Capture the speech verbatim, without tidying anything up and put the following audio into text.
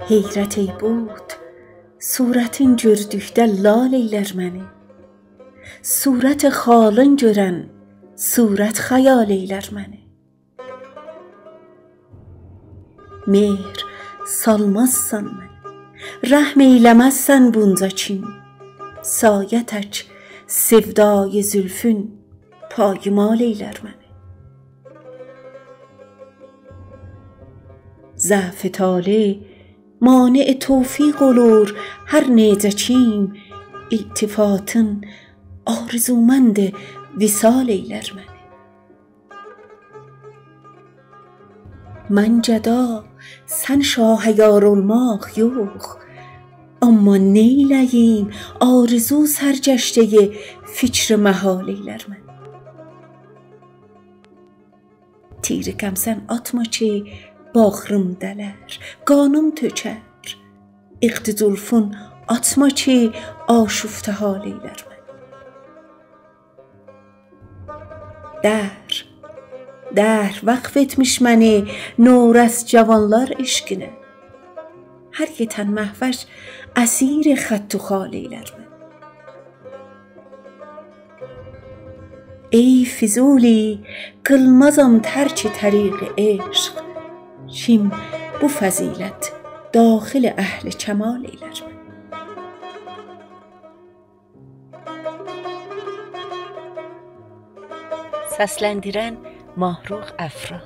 حیرت ای بت، صورتین گؤردوکده لال ائیلر منی. صورت خالین گؤرن، صورت خیال ائیلر منی. مهر سالمازسان منه، رحم ائیله‌مزسن بونجا کیم. سایه تک سودای زلفون پایمال ائیلر منی. ضعف طالع مانع توفیق اولور هر نئجه کیم. التفاتین آرزومند وصال ائیلر منی. من گدا، سن شاهه یار اولماق یوخ. اما نئیله‌ییم، آرزو سرگشته‌ی فکر محال ائیلر منی. تیر غمزن آتما کی باغریم دلر، قانیم تؤکر. عقد زلفون آتما کی آشفته حال ائیلر منی. دهر، دهر وقف ائتمیش منی نورس جوانلار عشقینه. هر یئتن مهوش اسیر خط و خال ائیلر منی. ای فضولی، قیلمازام ترک طریق عشق. کیم بو فضیلت داخل اهل کمال ائیلر منی. سسلندیرن ماهرخ افرا.